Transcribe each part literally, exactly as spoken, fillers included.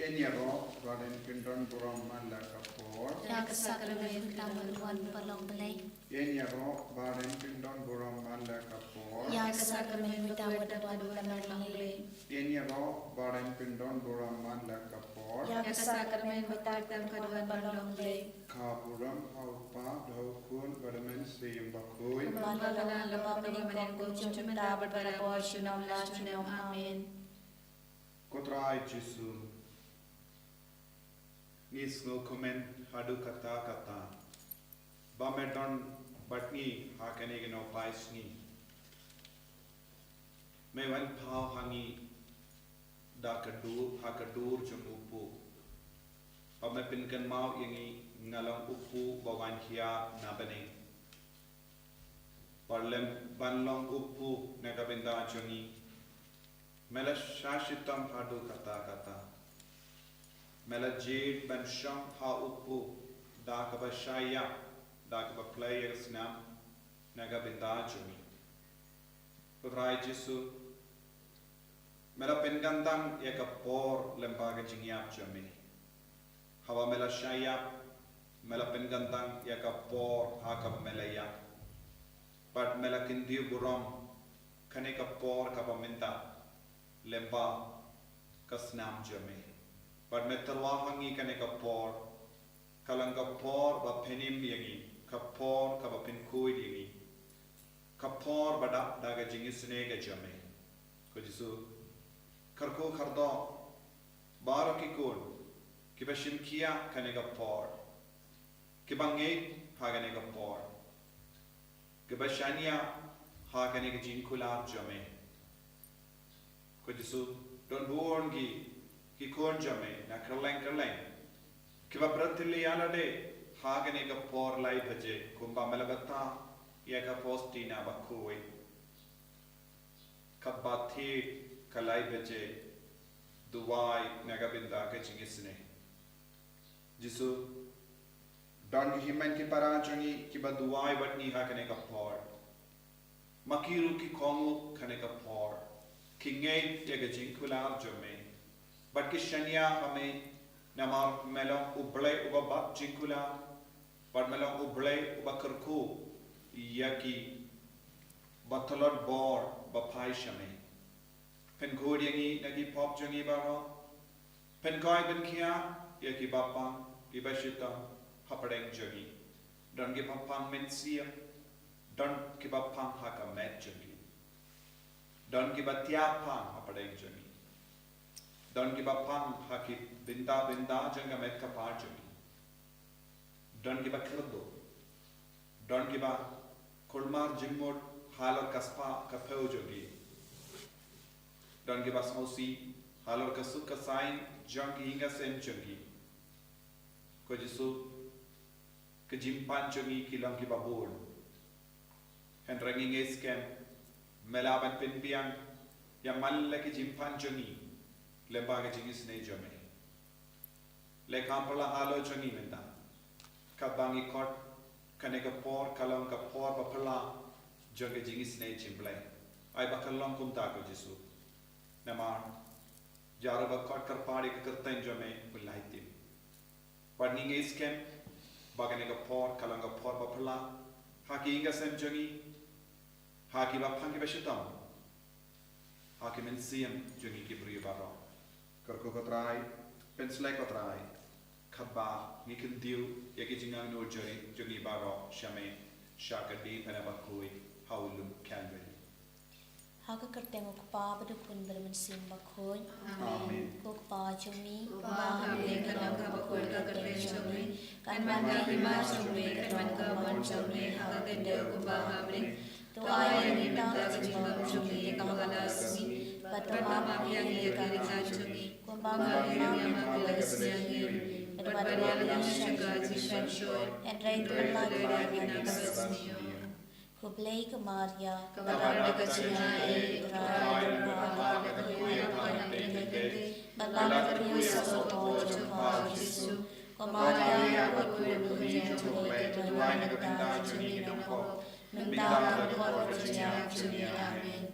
Ïa ngi ruh ba ren pyndon burom man la ka por. Ïa ka sakramen kaba don ba long Blei. Ïa ngi ruh ba ren pyndon burom man la ka por. Ïa ka sakramen kaba don ba long Blei. Ïa ngi ruh ba ren pyndon burom man la ka por. Ïa ka sakramen kaba don ba long Blei. Ka burom ha u Kpa, ha u Khun, bad ha u Mynsiem Bakhuid. Kumba la long, kumba mynta, bad barabor, junom la junom. Amen. Ko Trai Jisu, ngi sngewkmen haduh katta katta ba me don bad ngi ha kane ka nohpai sngi. Me wan pynpaw ha ngi da ka dur, ha ka dur jong u Kpa. Ba me pynkynmaw ïa ngi nga long u Kpa ba wan hiar na bneng. Bad lem ban long u Kpa na ka bynta jong ngi, me la shah shitom haduh katta katta. Me la jied ban shong ha u Kpa da kaba shah ïap, da kaba plie ïa ka snam na ka bynta jong ngi. Ko Trai Jisu, me la pynkyntang ïa ka por lyngba ka jingïap jong me. Haba me la shah ïap, me la pynkyntang ïa ka por ha kaba me la ïap. Bad me la kyntiew burom kane ka por kaba mynta lyngba ka snam jong me. Bad me tyrwa ha ngi kane ka por ka long ka por ba pynim ïa ngi, ka por kaba pynkhuid ïa ngi, ka por ba dap da ka jingisynei ka jong me. Ko Jisu, kyrkhu kyrdoh baroh ki khun kiba shim khia kane ka por, kiba ngeit ha kane ka por, kiba shaniah ha kane ka jingkular jong me. Ko Jisu, don bun ki, ki khun jong me na kylleng kylleng kiba bret thylliej ïa lade ha kane ka por lai baje, kumba me la batai ïa ka Faustina bakhuid. Katba thied ka lai baje, duwai na ka bynta ka jingisynei. Jisu, don ki hynmen ki para jong ngi kiba duwai bad ngi ha kane ka por. Ma ki ruh ki kohnguh kane ka por, ki ngeit ïa ka jingkular jong me, bad ki shaniah ha me, namar me long U Blei uba bat jingkular, bad me long U Blei uba kyrkhu ïa ki ba tlot bor ba phai sha me. Pynkhuid ïa ngi na ki pop jong ngi baroh. Pynkoit pynkhiah ïa kiba pang, kiba shitom hapdeng jong ngi. Don kiba pang mynsiem, don kiba pang ha ka met jong ngi. Don kiba thiah pang hapdeng jong ngi. Don kiba pang ha ki bynta bynta jong ka met ka par jong ngi. Don kiba kyrduh. Don kiba kulmar jingmut halor ka spah ka phew jong ki. Don kiba sngewsih halor ka suk ka saiñ jong ki ïing ka sem jong ki. Ko Jisu, ka jingpang jong ngi ki long kiba bun. Hynrei ngi ngeit skhem me lah ban pynbiang ïa man la ki jingpang jong ngi lyngba ka jingisynei jong me. Leh kham phylla halor jong ngi mynta. Katba ngi khot kane ka por ka long ka por ba phylla jong ka jingisynei jong U Blei. Ai ba ka long kumta ko Jisu. Namar ïa uba khot kyrpad ïa ka kyrteng jong me u la ïohi. Bad ngi ngeit skhem ba kane ka por ka long ka por ba phylla ha ki ïing ka sem jong ngi, ha kiba pang kiba shitom, ha ki mynsiem jong ngi ki briew baroh. Kyrkhu ko Trai, pynshlei ko Trai, katba ngi kyntiew ïa ki jingangnud jong ngi, jong ngi baroh sha me, sha ka diengphna bakhuid ha u lum Calvary. Ha ka kyrteng u Kpa bad u Khun bad u Mynsiem Bakhuid. Amen. Ko Kpa jong ngi, uba ha bneng, ka long kaba khuid ka kyrteng jong me. Kan wan ka hima jong me, kan wan ka mon jong me ha ka khyndew kumba ha bneng. To ai ïa ngi mynta ka jingbam jong ngi kaba la ka sngi, bad to map ïa ngi ka ri jong ngi, kumba ngi map ïa ki ba la ka sngi ïa ngi. Bad wat ïa ngi sha ka jingpynshoi, hynrei to pynlah ïa ngi na ka sngi. Khublei ko Maria, kaba don ka jingaiei, U Trai u don bad pha, bad pha ka kyrkhu ïa ngi ki kynthei, bad pha ka kyrkhu ïa u samla jong pha u Jisu. Ko Maria, ka kyrkhu ïa ngi ki kynthei, to duwai na ka bynta jong ngi ki nongpop, mynta bad ha ka por ka jingïap jong ngi. Amen.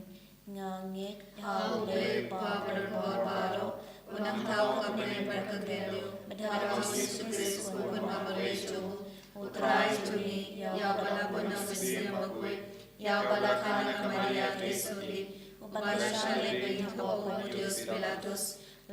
Nga ngeit ha U Blei Kpa badonbor baroh, U nang thaw ka kmen bad ka kmen ïa u. Bad ha u Jisu Khrist u khun ba marwei jong u, u Trai jong ngi, ïa uba la bun na u mynsiem bakhuid, ïa uba la kha na ka Maria ka Isuti, uba la shah leit beiñ hapoh u Pontius Pilatus,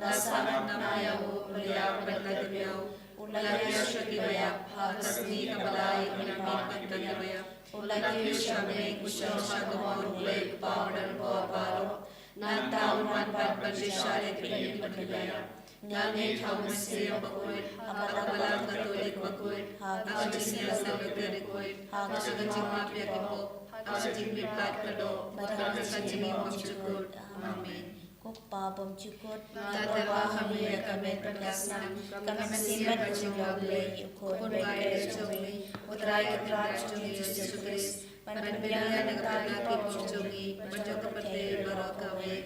la sahnarphna ïa u, u la ïap bad la dep ïa u, u la heh sha ki baïap, ha ka sngi kaba lai u la mih bad ki baïap, u la kiew sha bneng, u shong sha ka mon u Blei u Kpa uba don bor baroh. Nangta un wan pat ban pynshai ïa ki baïap bad ki baïap. Nga ngeit ha u Mynsiem Bakhuid, ha ka Balang Katholik bakhuid, ha ka jingïaseng bakhuid, ha ka jingmap ïa ki pop, ha ka jingmihpat ka doh, bad ha ka jingim bymjukut. Amen. Ko Kpa bymjukut, nga tyrwa ha me ïa ka met bad ka snam, ka mynsiem bad ka jinglong Blei, u Khun baieit jong me, u Trai Kynrad jong ngi u Jisu Khrist, ban pynbiang ïa ka bynta ki pop jong ngi, bad jong ka pyrthei baroh kawei.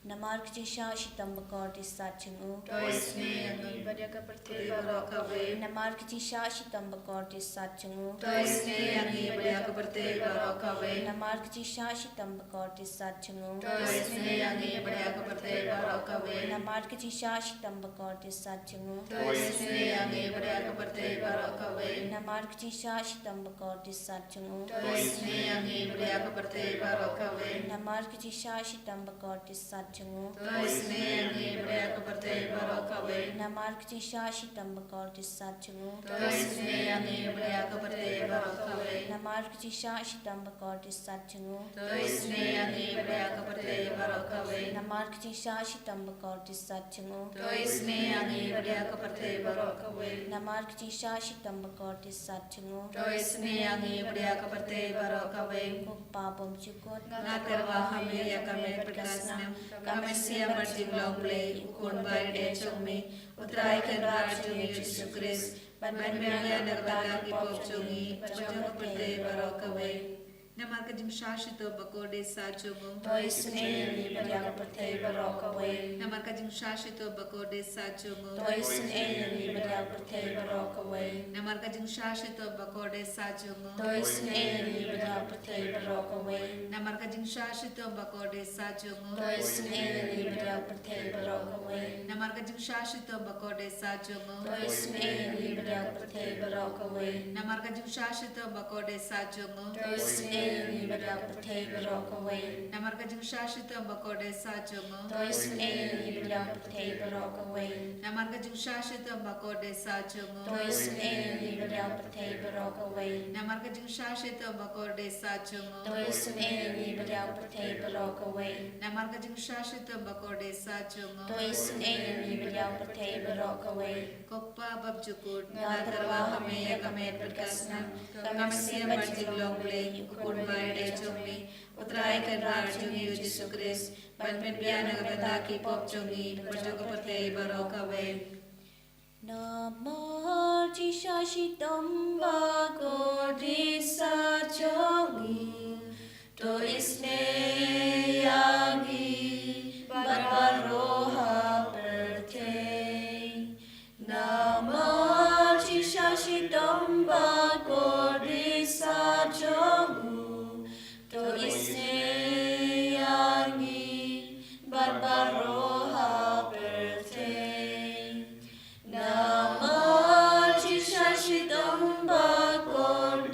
Namar ka jingshah shitom bakor te sat jong u. To isynei ïa ngi bad ïa ka pyrthei baroh kawei. Namar ka jingshah shitom bakor te sat jong u. To isynei ïa ngi bad ïa ka pyrthei baroh kawei. Namar ka jingshah shitom bakor te sat jong u. To isynei ïa ngi bad ïa ka pyrthei baroh kawei. Namar ka jingshah shitom bakor te sat jong u. To isynei ïa ngi bad ïa ka pyrthei baroh kawei. Namar ka jingshah shitom bakor te sat jong u. To isynei ïa ngi bad ïa ka pyrthei baroh kawei. Namar ka jingshah shitom bakor te sat jong u. To isynei ïa ngi bad ïa ka pyrthei baroh kawei. Namar ka jingshah shitom bakor te sat jong u. To isynei ïa ngi bad ïa ka pyrthei baroh kawei. Namar ka jingshah shitom bakor te sat jong u. To isynei ïa ngi bad ïa ka pyrthei baroh kawei. Namar ka jingshah shitom bakor te sat jong u. To isynei ïa ngi bad ïa ka pyrthei baroh kawei. Namar ka jingshah shitom bakor te sat jong u. To isynei ïa ngi bad ïa ka pyrthei baroh kawei. Ko Kpa bymjukut, nga tyrwa ha me ïa ka met bad ka snam, ka mynsiem bad jinglong Blei, u Khun baieit jong me, u Trai Kynrad jong ngi u Jisu Khrist, ban pynbiang ïa ka bynta ki pop jong ngi, bad jong ka pyrthei baroh kawei. Namar ka jingshah shitom bakor te sat jong u. To isynei ïa ngi bad ïa ka pyrthei baroh kawei. Namar ka jingshah shitom bakor te sat jong u. To isynei ïa ngi bad ïa ka pyrthei baroh kawei. Namar ka jingshah shitom bakor te sat jong u. To isynei ïa ngi bad ïa ka pyrthei baroh kawei. Namar ka jingshah shitom bakor te sat jong u. To isynei ïa ngi bad ïa ka pyrthei baroh kawei. Namar ka jingshah shitom bakor te sat jong u. To isynei ïa ngi bad ïa ka pyrthei baroh kawei. Namar ka jingshah shitom bakor te sat jong u. To isynei ïa ngi bad ïa ka pyrthei baroh kawei. Namar ka jingshah shitom bakor te sat jong u. To isynei ïa ngi bad ïa ka pyrthei baroh kawei. Namar ka jingshah shitom bakor te sat jong u. To isynei ïa ngi bad ïa ka pyrthei baroh kawei. Namar ka jingshah shitom bakor te sat jong u. To isynei ïa ngi bad ïa ka pyrthei baroh kawei. Namar ka jingshah shitom bakor te sat jong u. To isynei ïa ngi bad ïa ka pyrthei baroh kawei. Ko Kpa bymjukut, nga tyrwa ha me ïa ka met bad ka snam, ka mynsiem bad jinglong Blei, u Khun baieit jong me, u Trai Kynrad jong ngi u Jisu Khrist, ban pynbiang ïa ka bynta ki pop jong ngi, bad jong ka pyrthei baroh kawei. Namar jingshah shitom bakor te sat jong u, to isynei ïa ngi bad baroh ha pyrthei. Namar jingshah shitom bakor te sat jong u, to isynei ïa ngi bad baroh ha pyrthei. Namar jingshah shitom bakor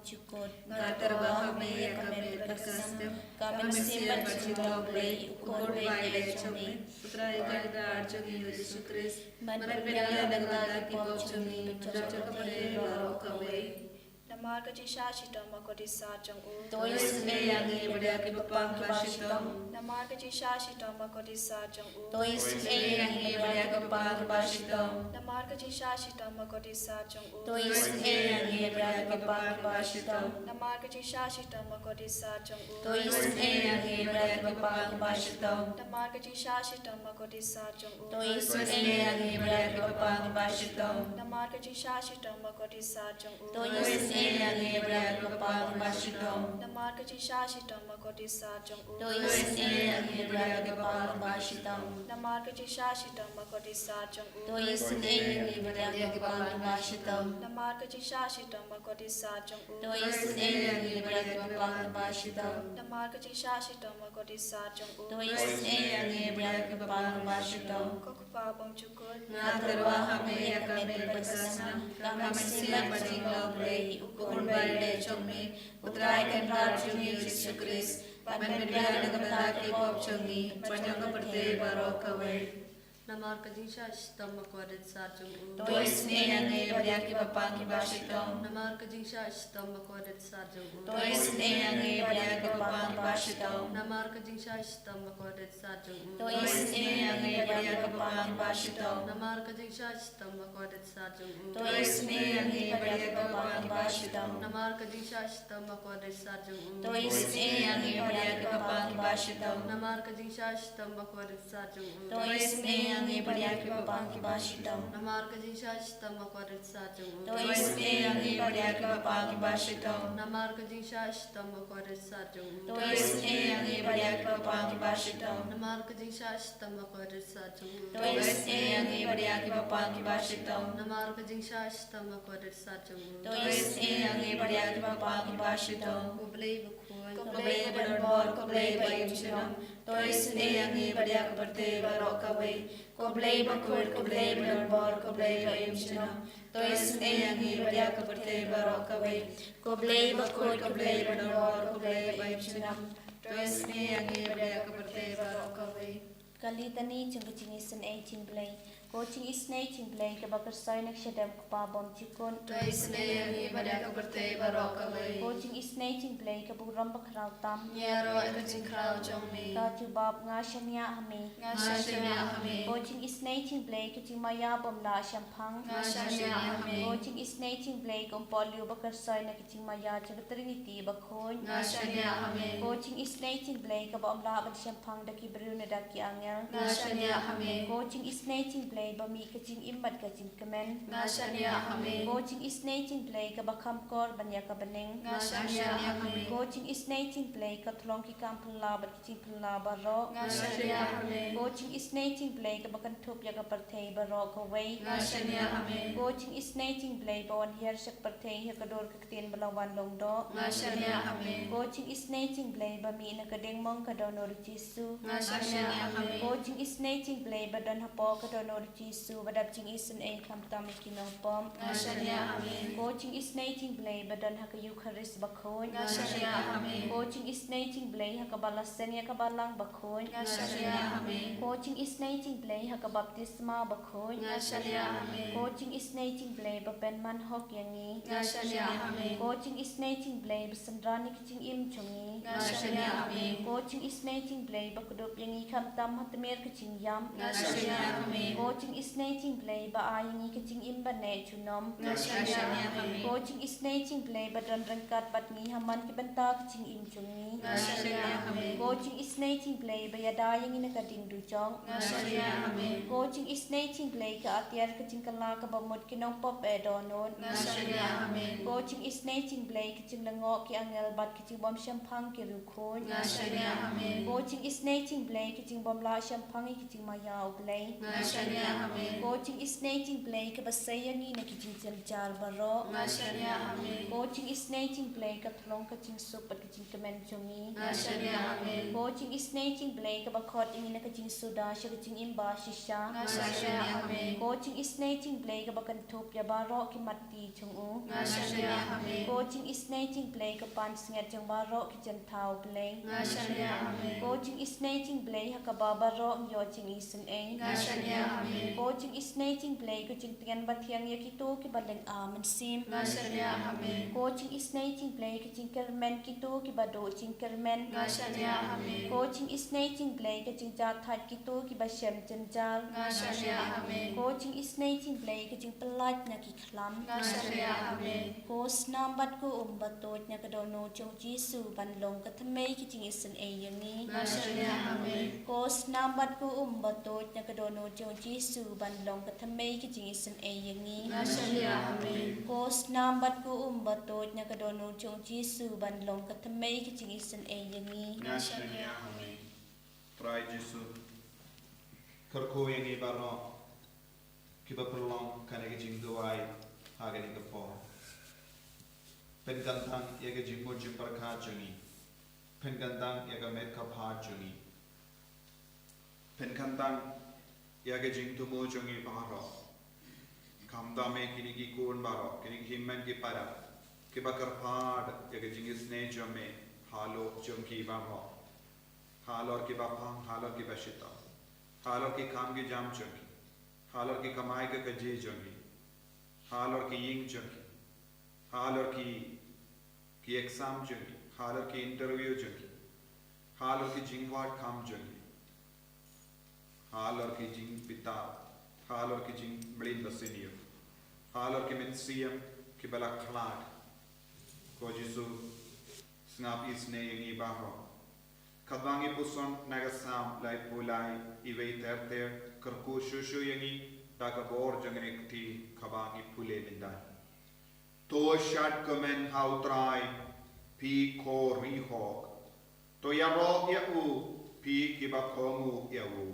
jukut. Nga tyrwa ha me ïa ka met bad ka sem, ka mynsiem bad jinglong Blei, u Khun ba ïeit jong me. U Trai Kynrad jong ngi u Jisu Khrist, ban pynbiang ïa ka bynta ki pop jong ngi, jong ka pyrthei baroh kawei. Namar ka jingshah shitom bakordit sat jong u, to isynei ïa ngi bad ïa ki bapang kiba shitom. Namar ka jingshah shitom bakordit sat jong u, to isynei ïa ngi bad ïa ki bapang kiba shitom. Namar ka jingshah shitom bakordit sat jong u, to isynei ïa ngi bad ïa ki bapang kiba shitom. Namar ka jingshah shitom bakordit sat jong u, to isynei ïa ngi bad ïa ki bapang kiba shitom. Namar ka jingshah shitom bakordit sat jong u, to isynei ïa ngi bad ïa ki bapang kiba shitom. Namar ka jingshah shitom bakordit sat jong u, to isynei ïa ngi bad ïa ki bapang kiba shitom. Namar ka jingshah shitom bakordit sat jong u, to isynei ïa ngi bad ïa ki bapang kiba shitom. Namar ka jingshah shitom bakordit sat jong u, to isynei ïa ngi bad ïa ki bapang kiba shitom. Namar ka jingshah shitom bakordit sat jong u, to isynei ïa ngi bad ïa ki bapang kiba shitom. Namar ka jingshah shitom bakordit sat jong u, to isynei ïa ngi bad ïa ki bapang kiba shitom. Ko Kpa bymjukut, nga tyrwa ha me ïa ka met bad ka sem, ka mynsiem bad jinglong Blei, u Khun ba ïeit jong me, u Trai Kynrad jong ngi u Jisu Khrist, ban pynbiang ïa ka bynta ki pop jong ngi, bad jong ka pyrthei baroh kawei. Namar ka jingshah shitom bakordit sat jong u, to isynei ïa ngi bad ïa ki bapang kiba shitom. Namar ka jingshah shitom bakordit sat jong u, to isynei ïa ngi bad ïa ki bapang kiba shitom. Namar ka jingshah shitom bakordit sat jong u, to isynei ïa ngi bad ïa ki bapang kiba shitom. Namar ka jingshah shitom bakordit sat jong u, to isynei ïa ngi bad ïa ki bapang kiba shitom. Namar ka jingshah shitom bakordit sat jong u, to isynei ïa ngi bad ïa ki bapang kiba shitom. Namar ka jingshah shitom bakordit sat jong u, to isynei ïa ngi bad ïa ki bapang kiba shitom. Namar ka jingshah shitom bakordit sat jong u, to isynei ïa ngi bad ïa ki bapang kiba shitom. Namar ka jingshah shitom bakordit sat jong u, to isynei ïa ngi bad ïa ki bapang kiba shitom. Namar ka jingshah shitom bakordit sat jong u, to isynei ïa ngi bad ïa ki bapang kiba shitom. Namar ka jingshah shitom bakordit sat jong u, to isynei ïa ngi bad ïa ki bapang kiba shitom. Ko Blei bakhuid, ko Blei badonbor, ko Blei ba im junom, to isynei ïa ngi bad ïa ka pyrthei baroh kawei. Ko Blei bakhuid, ko Blei badonbor, ko Blei ba im junom, to isynei ïa ngi bad ïa ka pyrthei baroh kawei. Ko Blei bakhuid, ko Blei badonbor, ko Blei ba im junom, to isynei ïa ngi bad ïa ka pyrthei baroh kawei. Ka Litani jong ka jingisynei jong Blei. Ko jingisynei jong Blei kaba kyrsoi na ka shadem u Kpa bymjukut, to isynei ïa ngi bad ïa ka pyrthei baroh kawei. Ko jingisynei jong Blei ka burom bakhraw tam, ïaroh ïa ka jingkhraw jong me. Ka jubab, nga shaniah ha me, nga shaniah ha me. Ko jingisynei jong Blei ka jingmaïa bym lah shemphang, nga shaniah ha me. Ko jingisynei jong Blei ka umpohliew ba kyrsoi na ka jingmaïa jong ka Trinity bakhuid, nga shaniah ha me. Ko jingisynei jong Blei kaba ym lah ban shemphang da ki briew ne da ki angel, nga shaniah ha me. Ko jingisynei jong Blei ba mih ka jingim bad ka jingkmen, nga shaniah ha me. Ko jingisynei jong Blei kaba kham kor ban ïa ka bneng, nga shaniah ha me. Ko jingisynei jong Blei ka thlong ki kam phylla bad ki jingphylla baroh, nga shaniah ha me. Ko jingisynei jong Blei kaba kynthup ïa ka pyrthei baroh kawei, nga shaniah ha me. Ko jingisynei jong Blei ba wan hiar sha ka pyrthei ha ka dur ka ktien ba la wan long doh, nga shaniah ha me. Ko jingisynei jong Blei ba mih na ka diengmong ka dohnud u Jisu, nga shaniah ha me. Ko jingisynei jong Blei ba don hapoh ka dohnud u Jisu ba dap jingisynei khamtam ïa ki nongpop, nga shaniah ha me. Ko jingisynei jong Blei ba don ha ka Eukharist bakhuid, nga shaniah ha me. Ko jingisynei jong Blei ha kaba la seng ïa ka balang bakhuid, nga shaniah ha me. Ko jingisynei jong Blei ha ka baptisma bakhuid, nga shaniah ha me. Ko jingisynei jong Blei ba pynman hok ïa ngi, nga shaniah ha me. Ko jingisynei jong Blei ba synran ïa ka jingim jong ngi, nga shaniah ha me. Ko jingisynei jong Blei ba kdup ïa ngi khamtam ha tmier ka jingïap, nga shaniah ha me. Ko jingisynei jong Blei ba ai ïa ngi ka jingim ba neh junom, nga shaniah ha me. Ko jingisynei jong Blei ba don ryngkat bad ngi ha man ki bynta ka jingim jong ngi, nga shaniah ha me. Ko jingisynei jong Blei ba ïada ïa ngi na ka ding dujok, nga shaniah ha me. Ko jingisynei jong Blei ka atiar ka jingkylla kaba mut ki nongpop eh dohnud, nga shaniah ha me. Ko jingisynei jong Blei ka jinglyngngoh ki angel bad ka jingbym shemphang ki riewkhuid, nga shaniah ha me. Ko jingisynei jong Blei ka jingbym lah shemphang ïa ka jingmaïa u Blei, nga shaniah Ko jingisynei jong U Blei kaba sei ïa ngi na ki jingjynjar baroh. Nga shaniah, amen. Ko jingisynei jong U Blei ka thlong ka jingsuk bad ka jingkmen jong ngi. Nga shaniah, amen. Ko jingisynei jong U Blei kaba khot ïa ngi na ka jingsuda sha ka jingim ba shisha. Nga shaniah, amen. Ko jingisynei jong U Blei kaba kynthup ïa baroh ki mat jong u. Nga shaniah, amen. Ko jingisynei jong U Blei ka pansngiat jong baroh ki jingthaw Blei. Nga shaniah, amen. Ko jingisynei jong U Blei ha kaba baroh ngi ïoh jingisynei. Nga shaniah, amen. Ko jingisynei jong U Blei ka jingtngen bathiang ïa kito kiba lynga mynsiem. Nga shaniah, amen. Ko jingisynei jong U Blei ka jingkyrmen kito kiba duh jingkyrmen. Nga shaniah, amen. Ko jingisynei jong U Blei ka jingjahthait kito kiba shem jynjar. Nga shaniah, amen. Ko jingisynei jong U Blei ka jingpyllait na ki khlam. Nga shaniah, amen. Ko snam bad ko um ba tuid na ka dohnud jong U Jisu ban long ka thymmei ka jingisynei ïa ngi. Nga shaniah, amen. Ko snam bad ko um ba tuid na ka dohnud jong U Jisu ban long ka thymmei ka jingisynei ïa ngi. Nga shaniah, amen. Ko snam bad ko um ba tuid na ka dohnud jong U Jisu ban long ka thymmei ka jingisynei ïa ngi. Nga shaniah, amen. Trai Jisu, kyrkhu ïa ngi baroh kiba pynlong kane ka jingduwai ha kane ka por. Pynkyntang ïa ka jingmut jingpyrkhat jong ngi. Pynkyntang ïa ka met ka phad jong ngi. Pynkyntang ïa ka jingthmu jong ngi baroh. Khamtam ïa kine ki khun baroh, kine ki hynmen ki para, kiba kyrpad ïa ka jingisynei jong me halor jong ki baroh. Halor kiba pang, halor kiba shitom. Halor ki kam ki jam jong ki. Halor ki kamai ka kajih jong ki. Halor ki ïing jong ki. Halor ki, ki exam jong ki. Halor ki interview jong ki. Halor ki jingwad kam jong ki. Halor ki jingbitar. Halor ki jingmlien ba sniew. Halor ki mynsiem kiba la khlad. Ko Jisu, sngap isynei ïa ngi baroh. Katba ngi puson na ka Salm laiphew lai, iwei ter ter, kyrkhu shuh shuh ïa ngi da ka bor jong kane ka kti kaba ngi pule mynta. To shad kmen ha U Trai, phi ko ri hok. To ïaroh ïa u, phi kiba kohnguh ïa u.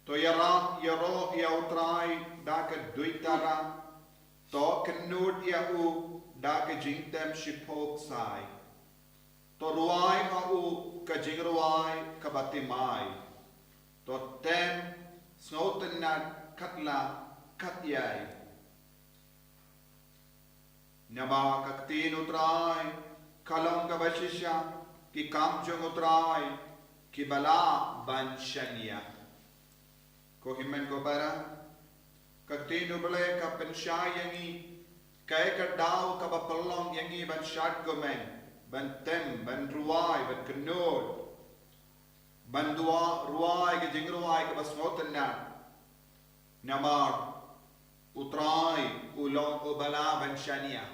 To ïaroh, ïaroh ïa U Trai da ka duitara. To kynnoh ïa u da ka jingtem shiphew ksai. To rwai ha u ka jingrwai kaba thymmai. To tem sngewtynnat kat la kat ïai. Namar ka ktien U Trai ka long kaba shisha, ki kam jong U Trai kiba lah ban shaniah. Ko hynmen ko para, ka ktien U Blei ka pynshai ïa ngi, kaei ka daw kaba pynlong ïa ngi ban shad kmen, ban tem, ban rwai, ban kynnoh, ban duwai, rwai ka jingrwai kaba sngewtynnat. Namar U Trai u long uba lah ban shaniah.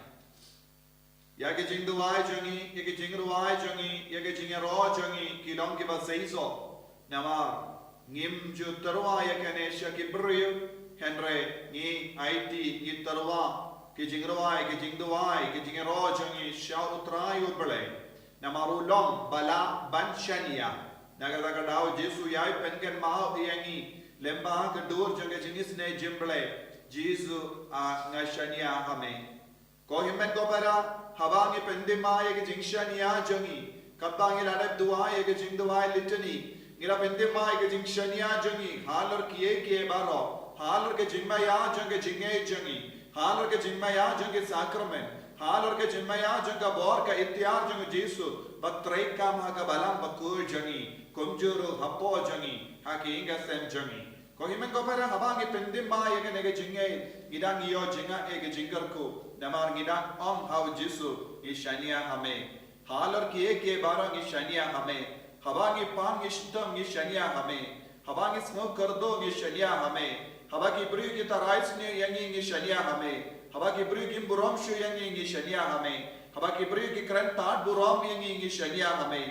Ïa ki jingduwai jong ngi, ïa ki jingrwai jong ngi, ïa ki jingïaroh jong ngi ki long kiba seisoh. Namar ngim ju tyrwa ïa kane sha ki briew, hynrei ngi aiti, ngi tyrwa ki jingrwai, ki jingduwai, ki jingïaroh jong ngi sha U Trai U Blei. Namar u long ba lah ban shaniah. Na kata ka daw Jisu u ïai pynkynmaw ïa ngi lyngba ka dur jong ka jingisynei jong U Blei. Jisu, ah, nga shaniah ha me. Ko hynmen ko para, haba ngi pynthymmai ïa ka jingshaniah jong ngi, katba ngi la dep duwai ïa ka jingduwai litany, ngi la pynthymmai ïa ka jingshaniah jong ngi halor kiei kiei baroh, halor ka jingmaïa jong ka jingngeit jong ngi, halor ka jingmaïa jong ki sakramen, halor ka jingmaïa jong ka bor ka iktiar jong U Jisu ban treikam ha ka balang bakhuid jong ngi, kumjuh ruh hapoh jong ngi, ha ki ïing ki sem jong ngi. Ko hynmen ko para, haba ngi pynthymmai ïa kane ka jingngeit, ngi dang ïoh jingngeit ïa ka jingkyrkhu. Namar ngi dang ong ha U Jisu, ngi shaniah ha me. Halor kiei kiei baroh ngi shaniah ha me. Haba ngi pang ngi shitom ngi shaniah ha me. Haba ngi sngew kyrduh ngi shaniah ha me. Haba ki briew ki tharai sniew ïa ngi ngi shaniah ha me. Haba ki briew kim burom shuh ïa ngi ngi shaniah ha me. Haba ki briew ki kren tad burom ïa ngi ngi shaniah ha me.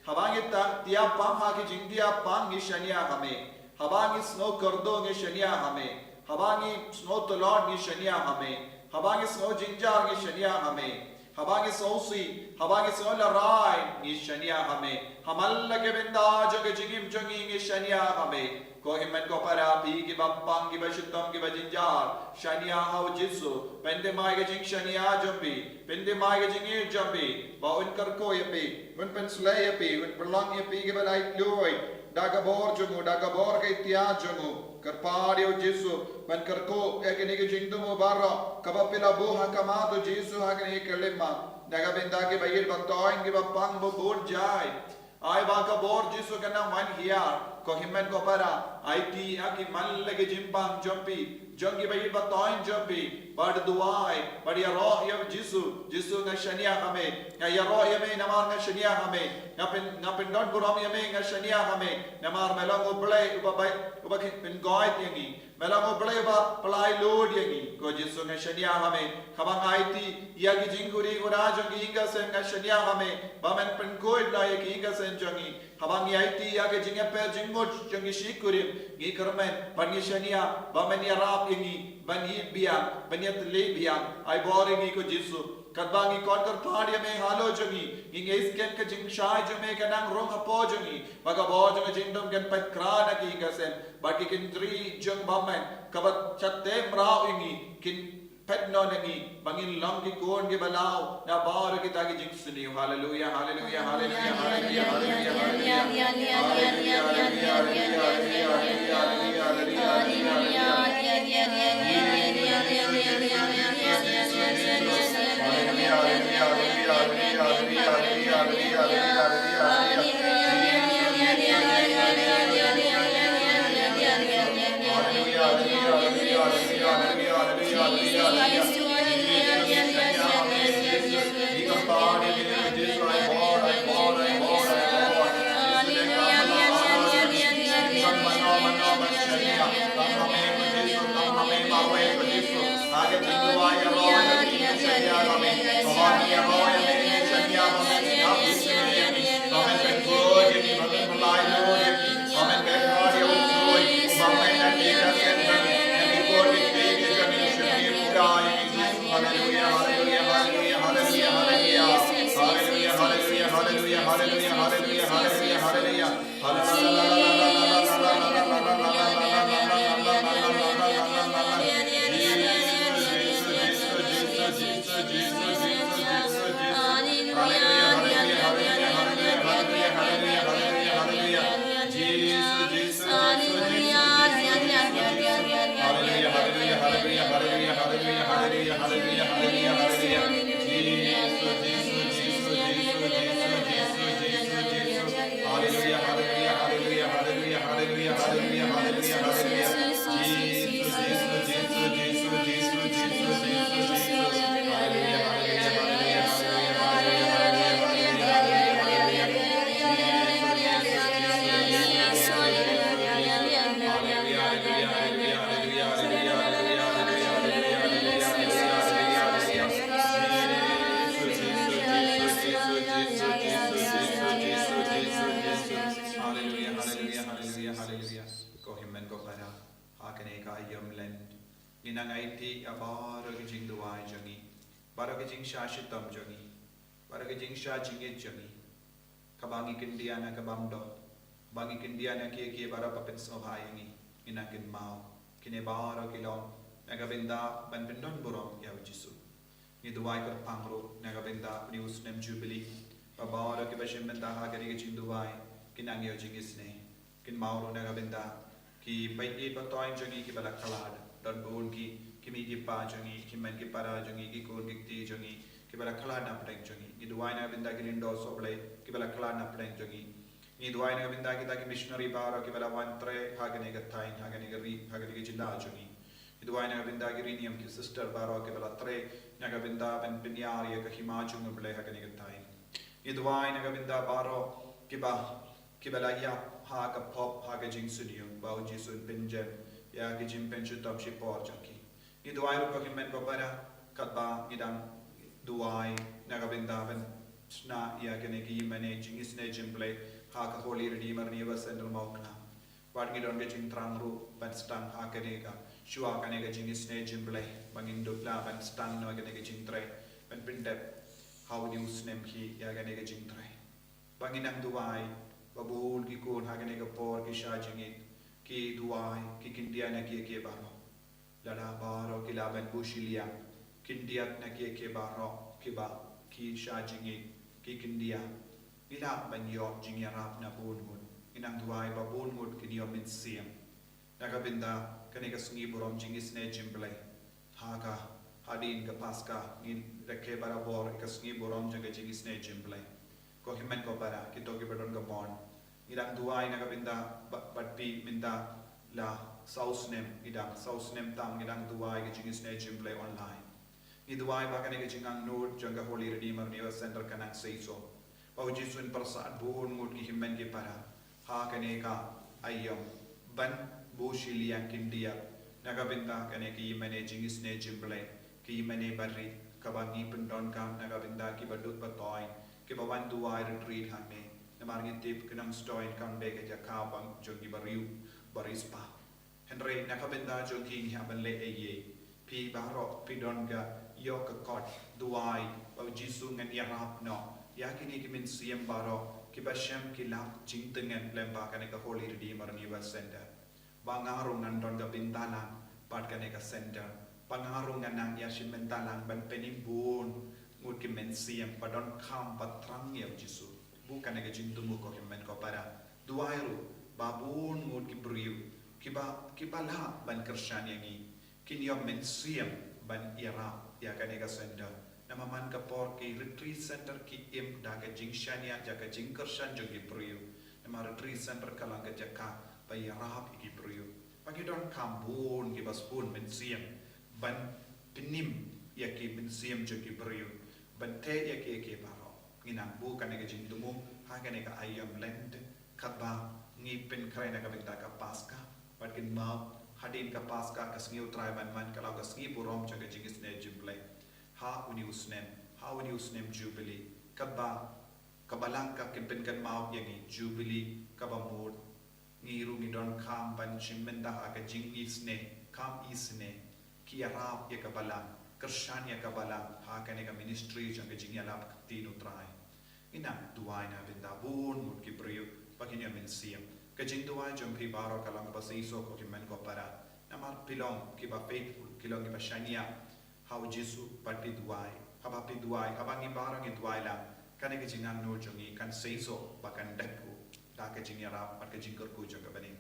Haba ngi ta, thiah pang ha ki jingthiah pang ngi shaniah ha me. Haba ngi sngew kyrduh ngi shaniah ha me. Haba ngi sngew tlot ngi shaniah ha me. Haba ngi sngew jynjar ngi shaniah ha me. Haba ngi sngewsih, haba ngi sngewlehraiñ, ngi shaniah ha me. Ha man la ka bynta jong ka jingim jong ngi, ngi shaniah ha me. Ko hynmen ko para, phi kiba pang kiba shitom kiba jynjar, shaniah ha u Jisu. Pynthymmai ka jingshaniah jong phi, pynthymmai ka jingïeit jong phi, ba un kyrkhu ïa phi, un pynsleh ïa phi, un pynlong ïa phi kiba laitluid da ka bor jong u, da ka bor ka iktiar jong u. Kyrpad ïa u Jisu ban kyrkhu ïa kine ki jingthmu baroh kaba phi la buh ha khmat u Jisu ha kine ki khyllipmat, na ka bynta kiba ïeit ba toiñ, kiba pang ba bun jait. Ai ba ka bor Jisu kan nang wan hiar. Ko hynmen ko para, aiti ïa ki man la ki jingpang jong phi, jong kiba ïeit ba toiñ jong phi. Bad duwai, bad ïaroh ïa u Jisu. Jisu, nga shaniah ha me. Nga ïaroh ïa me namar nga shaniah ha me. Nga pyn, nga pyndonburom ïa me, nga shaniah ha me. Namar me long U Blei uba bai, uba pyngoit ïa ngi. Me long U Blei uba pyllait lut ïa ngi. Ko Jisu, nga shaniah ha me. Haba nga aiti ïa ki jingkhuid khuda jong ki ïing ki sem, nga shaniah ha me ba men pynkhuid noh ïa ki ïing ki sem jong ngi. Haba ngi aiti ïa ki jingïapher jingmut jong ki shi kurim, ngi kyrmen bad ngi shaniah ba men ïarap ïa ngi ban ïeit biang, ban ïatylli biang. Ai bor ïa ngi ko Jisu. Katba ngi khot kyrpad ïa me halor jong ngi, ngi ngeit skhem ka jingshai jong me ka nang rung hapoh jong ngi, ba ka bor jong ka jingdum kan peit khraw na ki ïing ki sem, bad ki kynthei jong U Blei kaba shah teh mraw ïa ngi kin peit noh na ngi ba ngin long ki khun kiba law na baroh kita ki jingsniew. Haleluia, haleluia, haleluia, haleluia, haleluia, haleluia. Haleluia, haleluia, haleluia, haleluia. Ko hynmen ko para, ha kane ka aïom Lent, ngi nang aiti ïa baroh ki jingduwai jong ngi, baroh ki jingshah shitom jong ngi, baroh ki jingshah jingngeit jong ngi. Kaba ngi kyndit na ka bam doh, ba ngi kyndit na kiei kiei baroh ba pynsngewbha ïa ngi, ngi nang kynmaw. Kine baroh ki long na ka bynta ban pyndonburom ïa u Jisu. Ngi duwai kyrpang ruh na ka bynta une u snem Jubili, ba baroh kiba shim bynta ha kane ka jingduwai kin nang ïoh jingisynei. Kynmaw ruh na ka bynta ki paid ïeit ba toiñ jong ngi kiba la khlad, don bun ki, ki mei ki pa jong ngi, ki hynmen ki para jong ngi, ki khun ki kti jong ngi kiba la khlad na pdeng jong ngi. Ngi duwai na ka bynta ki lyngdoh sohblei kiba la khlad na pdeng jong ngi. Ngi duwai na ka bynta kita ki missionary baroh kiba la wan trei ha kane ka thaiñ, ha kane ka ri, ha kane ka jylla jong ngi. Ngi duwai na ka bynta ki riewniam, ki sister baroh kiba la trei na ka bynta ban pynïar ïa ka hima jong U Blei ha kane ka thaiñ. Ngi duwai na ka bynta baroh kiba, kiba la ïap ha ka pop, ha ka jingsniew, ba u Jisu un pynjem ïa ki jingpynshitom shipor jong ki. Ngi duwai ruh ko hynmen ko para, katba ngi dang duwai na ka bynta ban shna ïa kane ka ïingmane jingisynei jong U Blei ha ka Holy Redeemer Niwa Center Mawkhna. Wat ngi don ka jingthrang ruh ban sdang ha kane ka, shuwa kane ka jingisynei jong U Blei, ba ngin dup lah ban sdang noh kane ka jingtrei ban pyndep. Ha u niu snem hi ïa kane ka jingtrei. Ba ngi nang duwai, ba bun ki khun ha kane ka por ki sha jingit, ki duwai, ki kyndiah na kiei kiei baroh. Lada baroh ki lah ban buh shiliang, kyndiah na kiei kiei baroh, kiba, ki sha jingit, ki kyndiah. Ngi lah ban ïoh jingïarap na bun ngut. Ngi nang duwai ba bun ngut kin ïoh mynsiem. Na ka bynta, kane ka sngi burom jingisynei jingblei. Ha ka, hadien ka Paska, ngin rakhe barabor, ka sngi burom jong ka jingisynei jingblei. Ko hynmen ko para, kito kiba don ka mon. Ngi dang duwai na ka bynta, ba-, bad phi mynta la saw snem, ngi dang saw snem tam, ngi dang duwai ka jingisynei jingblei online. Ngi duwai ba kane ka jingangnud jong ka Holy Redeemer Renewal Center kan nang seisoh. Ba u Jisu un pyrsad bun ngut ki hynmen ki para. Ha kane ka aïom. Ban buh shiliang kyndiah. Na ka bynta kane ki ïingmane jingisynei jingblei. Ki ïingmane barit. Kaba ngi pyndonkam na ka bynta kiba duk ba toiñ. Kiba wan duwai retreat hangne. Namar ngi tip ka Nongstoiñ kam dei ka jaka ba jong kiba riewspah. Hynrei na ka bynta jong ki ngi hap ban leh ei ei. Phi baroh, phi don ka ïoh ka kot, duwai, ba u Jisu ngan ïarap noh. Ïa kine ki mynsiem baroh, kiba shem ki lap jingtngen lem bad kane ka Holy Redeemer Renewal Center. Ba nga ruh ngan don ka bynta lang, bad kane ka center. Ba nga ruh ngan nang ïashim bynta lang, ban pynim bun, ngut ki mynsiem, ba donkam, ba thrang ïa u Jisu. Buh kane ka jingthmu ko hynmen ko para. Duwai ruh, ba bun ngut ki briew, kiba, kiba lah ban kyrshan ïa ngi. Kin ïoh mynsiem ban ïarap ïa kane ka center. Namar man ka por ki retreat center ki im da ka jingshaniah, da ka jingkyrshan jong ki briew. Namar retreat center ka long ka jaka ba ïarap ïa ki briew. Ba ki donkam bun kiba sbun mynsiem ban pynim ïa ki mynsiem jong ki briew. Ban theh ïa kiei kiei baroh. Ngi nang buh kane ka jingthmu, ha kane ka aïom Lent, katba ngi pynkhreh na ka bynta ka Paska, bad kynmaw, hadien ka Paska ka sngi u Trai ban wan ka long ka sngi burom jong ka jingisynei jingblei. Ha une u snem, ha une u snem Jubilee, katba, ka Balang ka pynkynmaw ïa ngi Jubilee, kaba mut, ngi ruh ngi donkam ban shim bynta ha ka jingisynei, kam isynei, ki ïarap ïa ka Balang, kyrshan ïa ka Balang, ha kane ka ministry jong ka jingïalap ktien u Trai. Ngi nang duwai na bynta bun ngut ki briew, ba kin ïoh mynsiem. Ka jingduwai jong phi baroh ka long kaba seisoh ko hynmen ko para. Namar phi long kiba faithful, phi long kiba shaniah ha u Jisu, bad phi duwai. Haba phi duwai, haba ngi baroh ngi duwai lang. Kane ka jingangnud jong ngi kan seisoh, ba kan dep ruh da ka jingïarap, bad ka jingkyrkhu jong ka bneng.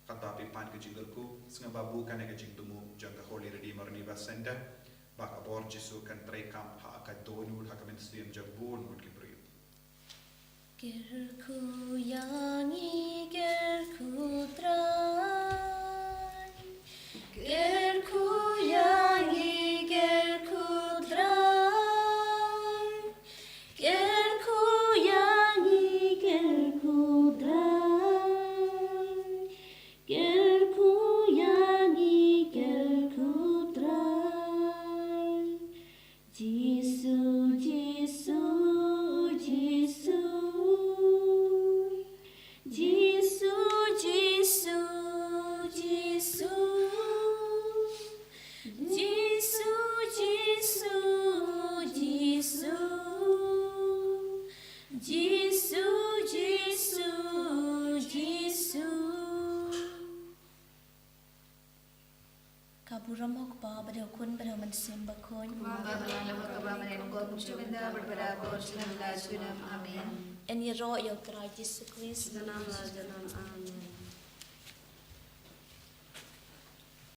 Katba phi pan ka jingkyrkhu, sngewbha buh kane ka jingthmu jong ka Holy Redeemer Renewal Center, ba ka bor Jisu kan treikam ha ka dohnud, ha ka mynsiem jong bun ngut ki briew. Kyrkhu ïa ngi, kyrkhu Trai. Kyrkhu ïa ngi, kyrkhu Trai. Kyrkhu ïa ngi, kyrkhu Trai. Kyrkhu ïa ngi, kyrkhu Trai. Jisu, Jisu, Jisu. Jisu, Jisu, Jisu. Jisu, Jisu, Jisu. Jisu, Jisu, Jisu. Ka burom ha u Kpa bad ha u Khun bad ha u Mynsiem Bakhuid. Kumba ha khmat lem ha kaba mynne, kumjuh mynta bad barabor, junom la junom. Amen. Yn ïaroh ïa u Trai Jisu Khrist. Junom la junom. Amen.